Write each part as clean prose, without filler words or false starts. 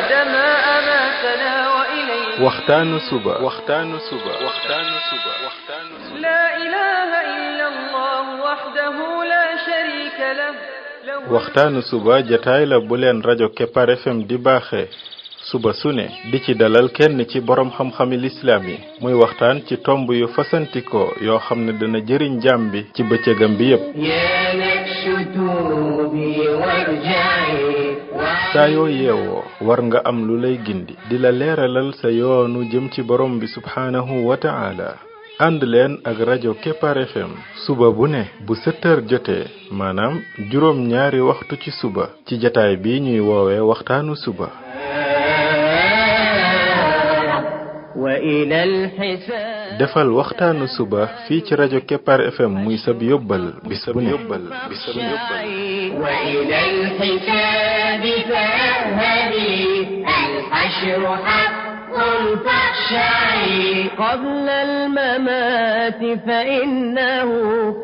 بعدما أماتنا وإليه waxtaanu suba لا إله إلا الله وحده لا شريك له waxtaanu suba jataay la bu leen rajo Kepar FM di baaxee suba su ne di ci dalal kenn ci borom xam-xami lislaam yi muy waxtaan ci tomb yu fasantikoo yoo xam ne dana jëriñ jaam bi ci bëccëgam bi yépp saa yoo yeewoo war nga am lu lay gindi di la leeralal sa yoonu jëm ci borom bi subhaanahu wa ta'ala ànd leen ak rajo Kepar FM suba bu ne bu 7h jotee maanaam juróom ñaari waxtu ci suba ci jataay bi ñuy woowee waxtaanu suba defal waxtaanu suba fii ci rajo Kepar FM muy sab yóbbal bis bu ne قبل الممات فإنه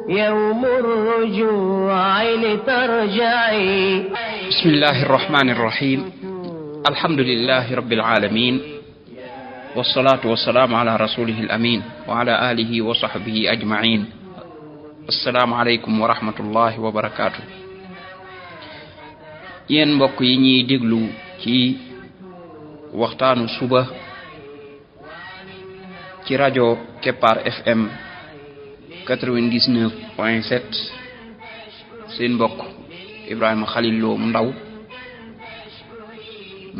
يوم الرجوع لترجعي بسم الله الرحمن الرحيم الحمد لله رب العالمين والصلاة والسلام على رسوله الأمين وعلى آله وصحبه أجمعين السلام عليكم ورحمة الله وبركاته yéen mbokk yi ñuy déglu ci waxtaanu suba ci rajo Kepar FM 99.7 seen mbokk Ibrahima Khalil Lo mu ndaw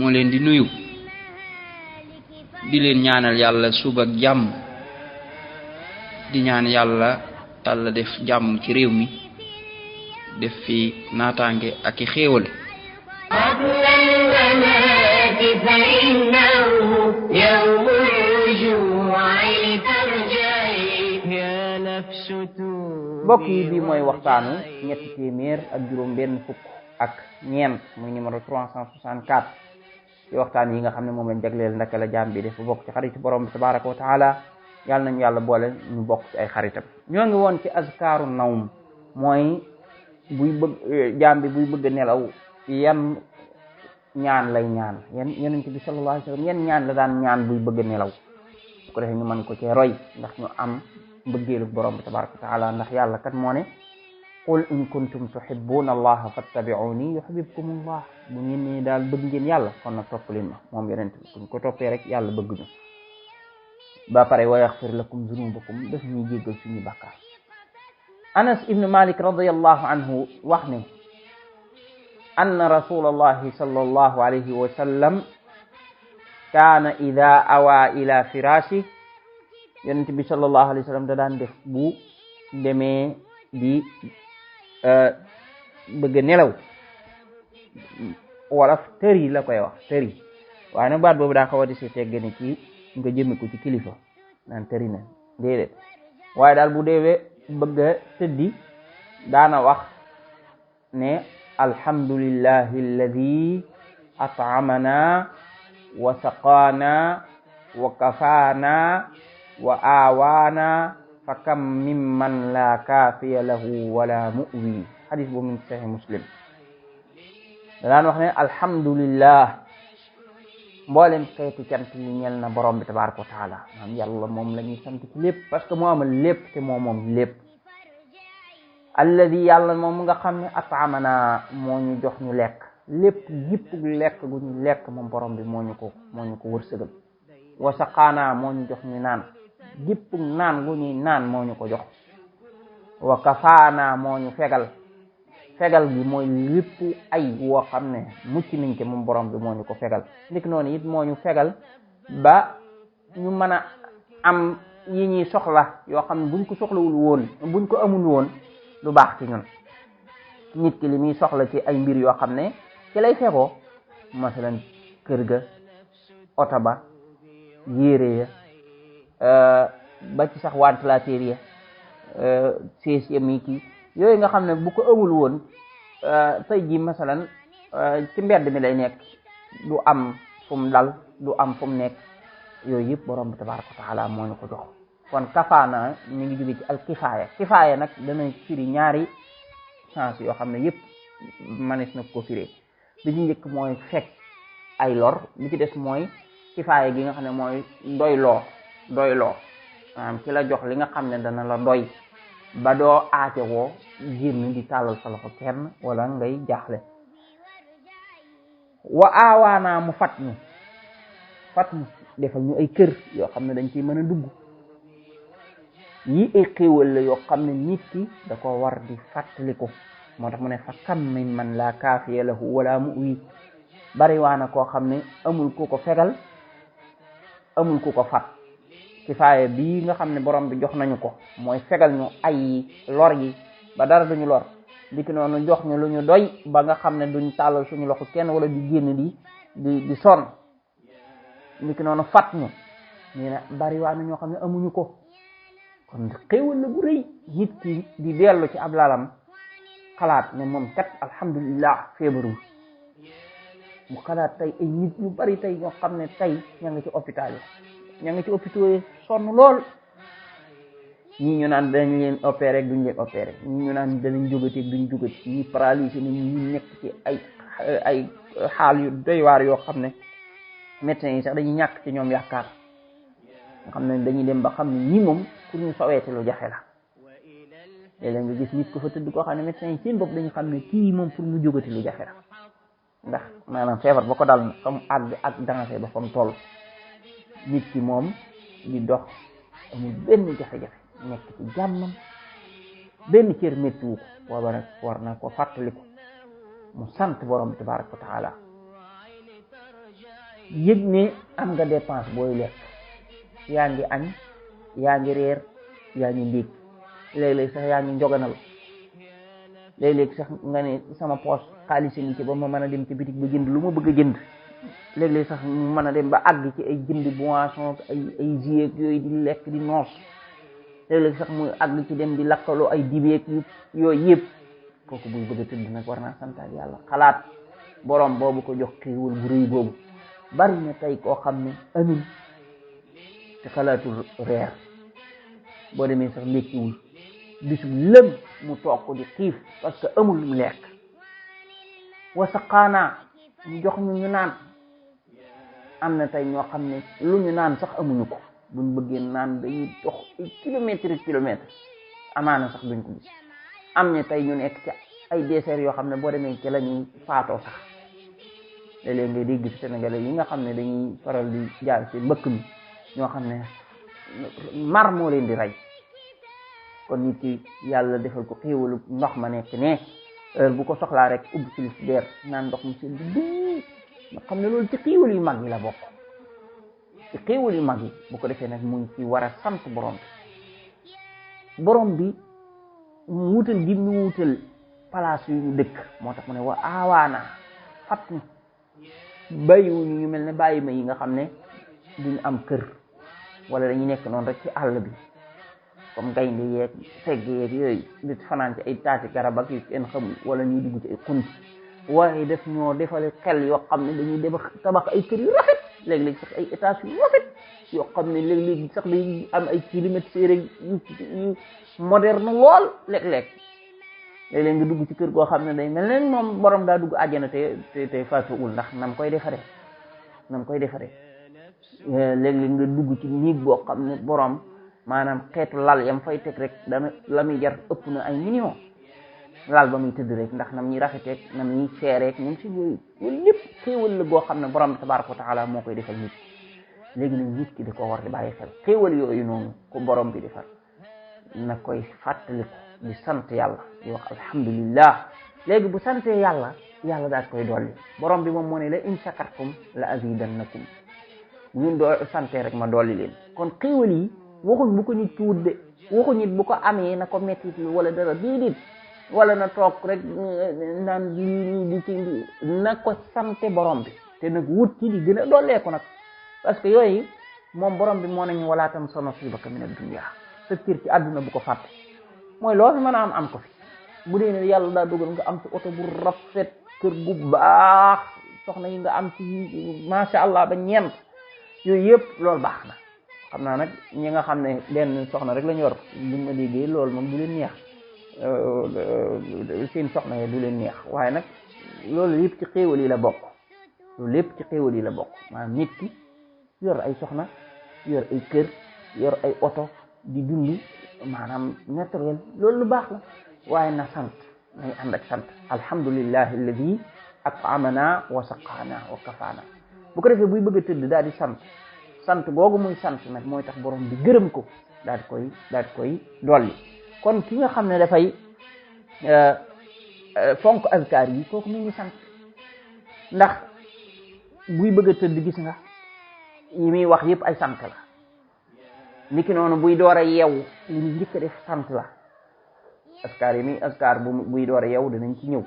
moo leen di nuyu di leen ñaanal yàlla suba ak jàmm di ñaan yàlla Yàlla def jàmm ci réew mi def fi naataange ak i xéewal mbokk yi bii mooy waxtaanu ñetti téeméer ak juróom benn fukk ak ñeent muy numéro 364 ci waxtaan yi nga xam ne moom lañ jagleel ndaka la jaam bi def bu bokk ci xaritu borom bi tabaraka wa taala yàlla nañu yàlla boole ñu bokk ci ay xaritam ñoo ngi woon ci azkaaru nawm mooy buy bëgg jaam bi buy bëgg nelaw yan ñaan lay ñaan yan yonent bi sallallahu alayhi wa sallam yan ñaan la daan ñaan buy bëgg nelaw bu ko defee ñu mën ko cee roy ndax ñu am mbëggeelu borom bi tabaraka wa taala ndax yàlla kat moo ne qul in kuntum tuhibbuna allaha fattabi'uni yuhibbukum allah bu ngeen ne daal bëgg ngeen yàlla kon nag topp leen ma moom yonent bi buñ ko toppee rek yàlla bëgg ñu ba pare wa yaghfir lakum zunubakum daf ñuy jéggal suñu bàkkaar Anas ibn Malik radiyallahu anhu wax ne anna rasulallahi sallallahu alayhi wa sallam kaana ida awa ila firashi yonent bi sallallahu alayhi wa sallam da daan def bu demee di bëgg nelaw wolof tëri la koy wax tëri waaye nag baat boobu daa xaw a di si teggani ci nga jëme ko ci kilifa naan tëri na déedéet waaye daal bu deewee bëgg a tëddi daana wax ne alhamdulillahi alladi at'amana wa saqaana wa kafaana wa aawaana fa kam mimman la kaafiya lahu wala mu'wi hadis boobu min sahih muslim da daan wax ne alhamdulillah mboolem xeetu cant yi ñel na borom bi tabaraka wa taala maanaam yàlla moom la ñuy sant ci lépp parce que moo amal lépp te moo moom lépp alladi yàlla moom nga xam ne at'amana moo ñu jox ñu lekk lépp yëpp lekk gu ñu lekk moom borom bi moo ñu ko wërsëgal wa saqaana moo ñu jox ñu naan gépp naan gu ñuy naan moo ñu ko jox wa kafaana moo ñu fegal gi mooy lépp ay woo xam ne mucc nañ ci moom borom bi moo ñu ko fegal ndik noonu it moo ñu fegal ba ñu mën a am yi ñuy soxla yoo xam ne buñ ko soxlawul woon buñ ko amul woon lu baax ci ñun nit ki li muy soxla ci ay mbir yoo xam ne ci lay fegoo masalan kër ga oto ba yére ya ba ci sax ventilateur ya CCM yi kii yooyu nga xam ne bu ko amul woon tey ji masalan ci mbedd mi lay nekk du am fu mu dal du am fu mu nekk yooyu yëpp borom bi tabaraka wa taala moo ñu ko jox kon kafaana mi ngi jóge ci al kifaaya nag dana firi ñaari sens yoo xam ne yëpp manis na ko firee bi ci njëkk mooy fekk ay lor bi ci des mooy kifaaya gi nga xam ne mooy doyloo maanaam ci la jox li nga xam ne dana la doy ba doo aate woo génn di tàllal sa loxo kenn wala ngay jaaxle. wa aawaanaa mu fat ñu defal ñu ay kër yoo xam ne dañ ciy mën a dugg yi ay xéewal la yoo xam ne nit ki da ko war di fàttaliku. moo tax mu ne fa kam min man laa kaafiya lahu wala mu uyi bari waana koo xam ne amul ku ko fegal amul ku ko fat. kifaaya bii nga xam ne borom bi jox nañu ko mooy fegal ñu ay lor yi ba dara duñu lor dikk noonu jox ñu lu ñu doy ba nga xam ne duñ tàllal suñu loxo kenn wala di génn di sonn dikk noonu fat ñu nee na bari waana ñoo xam ne amuñu ko. kon xéewal la bu rëy nit ki di dellu ci ab lalam xalaat ne moom kat alhamdulillah feebarul mu xalaat tey ay nit ñu bari tey ñoo xam ne tey ña nga ci hôpital yi sonn lool ñii ñu naan dañ leen opéré duñ leen opéré ñii ñu naan danañ jógati duñ jógati ñi paralysé nañ ñi nekk ci ay xaal yu doy waar yoo xam ne médecins yi sax dañuy ñàkk ci ñoom yaakaar nga xam ne dañuy dem ba xam ne ñi moom pour ñu saweete lu jafe la. léeg-léeg nga gis nit ko fa tëdd koo xam ne médecins yi seen bopp dañu xam ne kii moom pour mu jógati lu jafe la ndax maanaam feebar ba ko dal fa mu àgg ak danger ba fa mu toll. nit ki moom di dox amul benn jafe-jafe nekk ci jàmmam benn cër méttiwu ko booba nag war na ko fàttaliku mu sant borom bi tabaraka wa taala yëg ne am nga dépense booy lekk yaa ngi añ yaa ngi reer yaa ngi ndékki léeg-léeg sax yaa ngi njoganal léeg-léeg sax nga ne sama poche xaalis ni ci ba ma mën a dem ci bitik ba jënd lu ma bëgg a jënd léeg-léeg sax mu mën a dem ba àgg ci ay jënd boisson ay jus yooyu di lekk di noos léeg-léeg sax muy àgg ci dem di lakkaloo ay dibeek yooyu yëpp kooku buy bëgg a tëdd nag war naa santaat yàlla xalaat borom boobu ko jox xéewal bu rëy boobu. bari na tey koo xam ne amul te xalaatul reer boo demee sax lekkiwul bisu lëm mu toog ko di xiif parce que amul lu lekk. wasaqaanaa ñu jox ñu naan am na tey ñoo xam ne lu ñu naan sax amuñu ko buñ bëggee naan dañuy dox ay kilomètres amaana sax duñ ko gis. am na tey ñu nekk ci ay désert yoo xam ne boo demee ci la ñuy faatoo sax léeg-léeg ngay dégg ci Sénégalais yi nga xam ne dañuy faral di jaar ci mbëkk mi ñoo xam ne mar moo leen di rey. kon nit ki yàlla defal ko xéewalu ndox ma nekk ne heure bu ko soxlaa rek ubbi frigidaire naan ndox mu sedd bi nga xam ne loolu ci xéewal yu mag yi la bokk. ci xéewal yu mag yi bu ko defee nag mu ci war a sant borom bi mu wutal gi mu wutal place yu ñu dëkk moo tax mu ne wa aawaana fat ñu bàyyiwuñu ñu mel ne bàyyi ma yi nga xam ne duñ am kër wala dañuy nekk noonu rek ci àll bi comme gaynde yeeg segg yeeg yooyu di fanaan ci ay taati garab ak yu kenn xamul wala ñuy dugg ci ay xunti waaye def ñoo defale xel yoo xam ne dañuy dem tabax ay kër yu rafet léeg-léeg sax ay étage yu rafet yoo xam ne léeg-léeg sax day am ay climatiseur yu moderne lool léeg-léeg nga dugg ci kër goo xam ne day mel ne moom borom daa dugg àjjana te faatuwul ndax nam koy defaree léeg-léeg nga dugg ci néeg boo xam ne borom maanaam xeetu lal yam fay teg rek dana la muy jar ëpp na ay millions lal ba muy tëdd rek ndax nam ñuy rafeteeg nam ñuy seereeg ñoom si yooyu lépp xéewal la goo xam ne borom bi tabaraka wa taala moo koy defal nit léegi nag nit ki da ko war di bàyyi xel xéewal yooyu noonu ko borom bi defal na koy fàttaliku di sant yàlla di wax alhamdulillah léegi bu santee yàlla daal koy dolli borom bi moom moo ne la in shakartum la azidannakum ñun doo santee rek ma dolli leen kon xéewal yi waxuñ bu ko nit ki wut de waxuñ nit bu ko amee na ko mettit wala dara déedéet wala na toog rek naan di ci na ko sante borom bi te nag wut ci di gën a dolleeku nag parce que yooyu moom borom bi moo nañu walaa tam sa nasiibaka mina dunya sa cër ci àdduna bu ko fàtte mooy loo fi mën a am ko fi bu dee ne yàlla daa dogal nga am ci oto bu rafet kër gu baax soxna yi nga am ci masha Allah ba ñeent yooyu yëpp loolu baax na xam naa nag ñi nga xam ne benn soxna rek la ñu yor buñ ma déggee loolu moom du leen neex seen soxna yi du leen neex waaye nag loolu yëpp ci xéewal yi la bokk loolu lépp ci xéewal yi la bokk. maanaam nit ki yor ay soxna, yor ay kër, yor ay oto, di dund maanaam naturel, loolu lu baax la, waaye na sant, nay ànd ak sant. alhamdulillahi alladi at'amana wa saqana wa kafana. bu ko defee buy bëgg a tëdd daal di sant googu muy sant nag mooy tax borom bi gërëm ko, daal di koy dolli. kon ki nga xam ne dafay fonk azkar yi, kooku mu ngi sant, ndax buy bëgg a tëdd gis nga yi muy wax yëpp ay sant la. niki noonu buy door a yeewu li muy njëkk a def sant la. azkar yi muy azkar buy door a yeewu dinañ ci ñëw.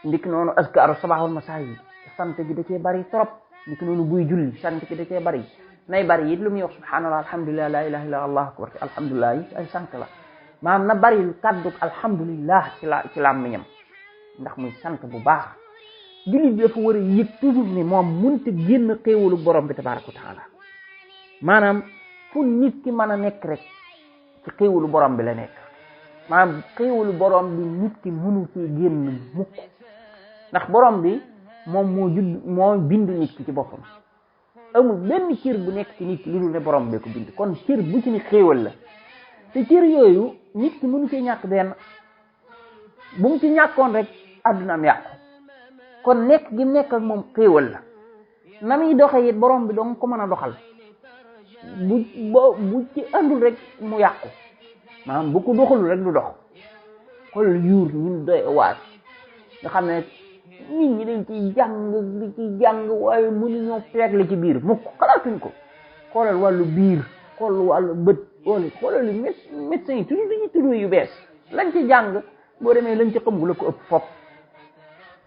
niki noonu azkaru sabah wal masa yi sant gi da cee bari trop. niki noonu buy julli sant gi da cee bari. nay bari it lu muy wax subhanallah, alhamdulillah, la ilaha illa allah akbar, alhamdulillah yi ay sant la. maanaam na bari kàddu alhamdulillah ci làmmiñam, ndax muy sant bu baax. jullit bi dafa war a yëg toujours ne moom mënut a génn xéewalu borom bi tabaraka wa taala. maanaam fu nit ki mën a nekk rek ci xéewalu borom bi la nekk. maanaam xéewalu borom bi nit ki mënu ci génn mukk, ndax borom bi moom moo bind nit ki ci boppam. amul benn cër bu nekk ci nit ki lu dul ne borom bee ko bind. kon cër bu ci ni xéewal la, te cër yooyu nit ki mënu cee ñàkk benn. bu mu ci ñàkkoon rek àdduna am yàqu. kon nekk gi nekk ak moom xéewal la. na muy doxee it borom bi dong ko mën a doxal. bu ci andul rek mu yàqu. maanaam bu ko doxalul rek du dox. xool yuur ñun doy waas nga xam ne nit ñi dañ ci jàng waaye mënuñoo peegle ci biir mukk, xalaatuñ ko. xoolal wàllu biir, xool wàllu bët, xoolal li médecins yi toujours dañuy tudd yu bees lañ ci jàng, boo demee lañ ci xamul la ko ëpp fop.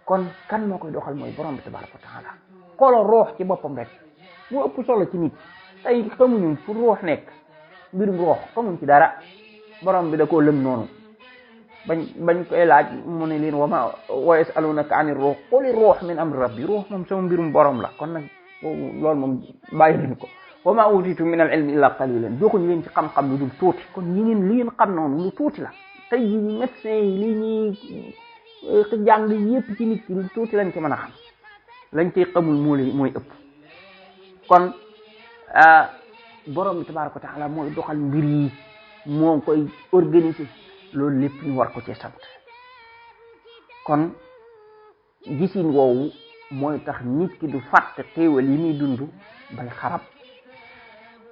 kon kan moo koy doxal mooy borom bi tabaraka wa taala. xoolal roox ci boppam rek moo ëpp solo ci nit. tey xamuñu fu roox nekk, mbirum roox xamuñ ci dara. borom bi da koo lëm noonu. bañ koy laaj mu ne leen wa yasalunaka ani ruux quli ruux min amri rabbi. ruux moom sama mbirum borom la. kon nag loolu moom bàyyi leen ko. wa ma utitu min al ilmi illa qalilan. joxuñ leen ci xam-xam lu dul tuuti. kon li ngeen xam noonu lu tuuti la. tey jii médecin yi li ñuy jàng yépp ci nit ki lu tuuti lañ ci mën a xam. lañ ciy xamul mooy ëpp. kon borom bi tabaraka wa taala mooy doxal mbir yi, moo koy organiser. loolu lépp ñu war ko ci sant. kon gisin woowu mooy tax nit ki du fàtte xéewal yi muy dund bay xarab.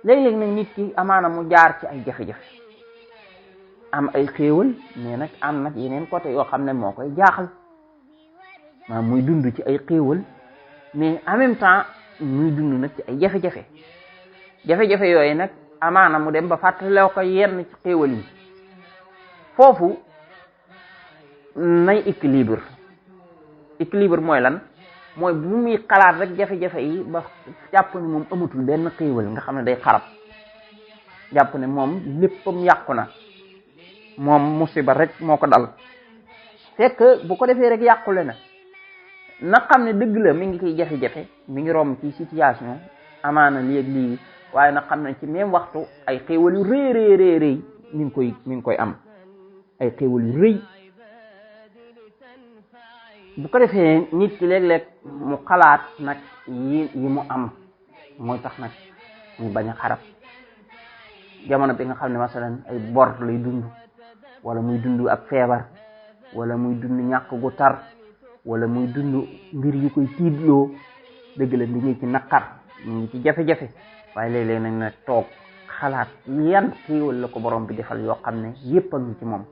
léeg-léeg nag nit ki amaana mu jaar ci ay jafe-jafe, am ay xéewal, mais nag am nag yeneen côté yoo xam ne moo koy jaaxal. maanaam muy dund ci ay xéewal, mais en même temps muy dund nag ci ay jafe-jafe. jafe-jafe yooyu nag amaana mu dem ba fàttaloo ko yenn ci xéewal yi. foofu nay équilibre mooy lan? mooy bu muy xalaat rek jafe-jafe yi ba jàpp ne moom amatul benn xéewal, nga xam ne day xarab, jàpp ne moom léppam yàqu na, moom musiba rek moo ko dal. fekk bu ko defee rek yàqule na xam ne dëgg la mi ngi koy jafe-jafe, mi ngi romb ci situation amaana léeg-léeg, waaye na xam ne ci même waxtu ay xéewal yu rëy mi ngi koy am. ay xéewal yu rëy. bu ko defee nit ki léeg-léeg mu xalaat nag yi mu am, mooy tax nag mu bañ a xarab. jamono bi nga xam ne masalan ay bor lay dund, wala muy dund ak feebar, wala muy dund ñàkk gu tar, wala muy dund mbir yu koy tiidloo. dëgg la mi ngi ci naqar, mi ngi ci jafe-jafe, waaye léeg-léeg nañ na toog xalaat yan xéewal la ko borom bi defal yoo xam ne yépp a ngi ci moom.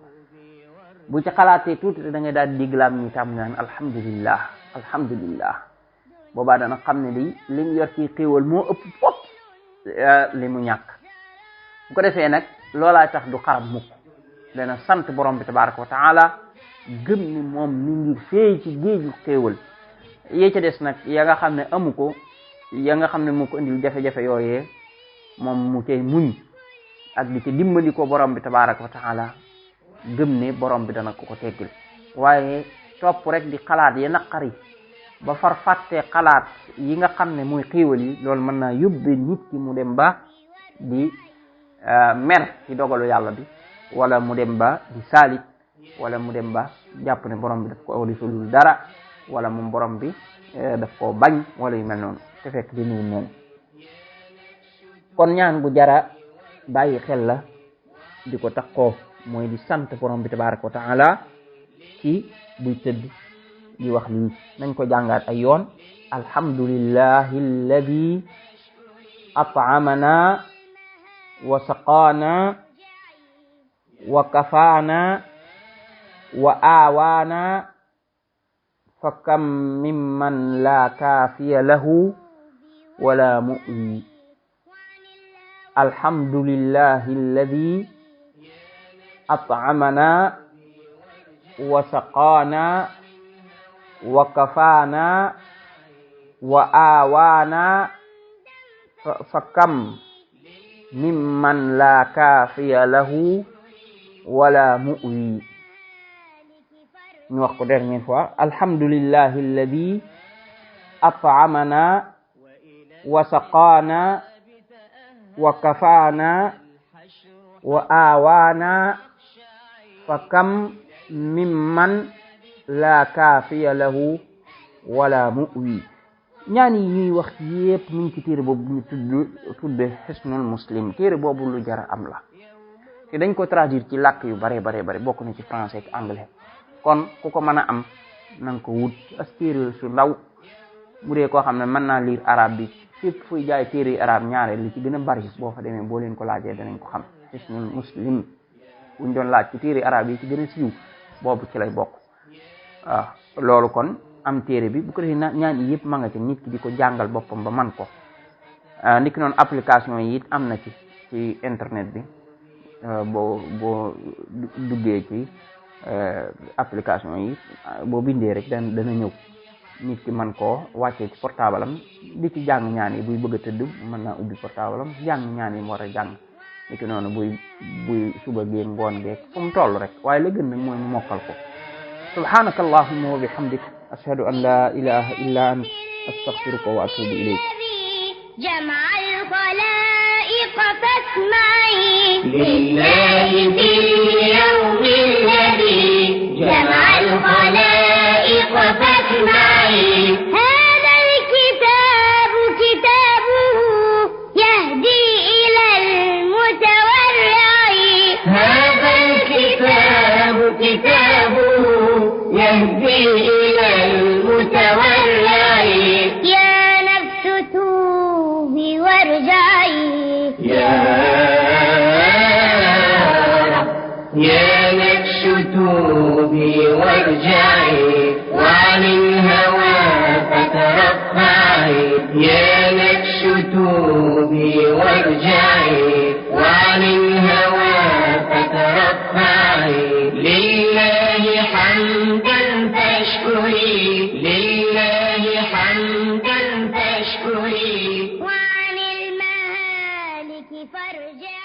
bu ci xalaatee tuuti da ngay daal di diglaam ñi tam naan alhamdulillah. boobaa dana xam ne li mu yor ci xéewal moo ëpp fop li mu ñàkk. bu ko defee nag loolaa tax du xarab mukk, dana sant borom bi tabaraka wa taala, gëm ni moom mi ngi feey ci géeju xéewal. yee ca des nag ya nga xam ne amu ko, ya nga xam ne moo ko indil jafe-jafe yooyee, moom mu cay muñ ak di ca dimbali ko borom bi tabaraka wa taala, gëm ne borom bi dana ko teggil. waaye topp rek di xalaat ya naqari ba far fàtte xalaat yi nga xam ne mooy xéewal yi, loolu mën naa yóbbee nit ki mu dem ba di mer ci dogalu yàlla bi, wala mu dem ba di saalit, wala mu dem ba jàpp ne borom bi daf ko awlisulul dara, wala moom borom bi daf koo bañ wala yu mel noonu te fekk di nuwu noonu. kon ñaan gu jara bàyyi xel la di ko takkoo mooy di sant borom bi tabaraka wa taala ci buy tëdd di wax lii. nañ ko jàngaat ay yoon: alhamdulillahi alladi at'amana wa saqaana wa kafaana wa aawaana fa kam mimman la kaafiya lahu wala mu'wi. alhamdulillahi alladi at'amana wa saqaana wa kafaana wa aawaana fa kam mimman la kaafiya lahu wala mu'wi. ñu wax ko dernière fois: alhamdulillahi alladi at'amana wa saqaana wa kafaana wa aawaana fa kam mimman la kaafiya lahu wala mu'wi. ñaan yi ñuy wax yépp mu ngi ci téere boobu ñu tudde Hisnul Muslim. téere boobu lu jara am la te dañ ko traduire ci làkk yu bare bokk na ci français ak anglais. kon ku ko mën a am na nga ko wut as téere su ndaw. bu dee koo xam ne mën naa lire arabe bi, fépp fuy jaay téere arabe ñaare li ci gën a bari boo fa demee boo leen ko laajee danañ ko xam. Hisnul Muslim buñ doon laaj ci téere arabe yi ci gën a siiw boobu ci lay bokk. waaw loolu kon am téere bi bu ko defee ñaan yi yëpp ma nga ci nit ki di ko jàngal boppam ba man ko. niki noonu application yi it am na ci internet bi. boo duggee ci application yi boo bindee rek dana ñëw. nit ki man koo wàccee ci portable am di ci jàng ñaan yi buy bëgg a tëdd mën naa ubbi portable am jàng ñaan yi mu war a jàng. niki noonu buy suba gee ngoon gee fu mu toll rek waaye la gën nag mooy mu mokkal ko. subhanaka allahumma wa bihamdik ashhadu an la ilaha illa ant astaghfiruka wa atubu ilayk. جمع الخلائق فاسمعي لله في اليوم الذي جمع الخلائق فاسمعي هذا الكتاب كتابه يهدي إلى المتورع هذا الكتاب كتابه يهدي إلى المتورع يا نفس توبي وارجعي يا نفس توبي وارجعي وعن الهوى فترفعي يا نفس توبي وارجعي وعن الهوى فترفعي لله حمدا فاشكري لله حمدا فاشكري وعن المهالك فارجعي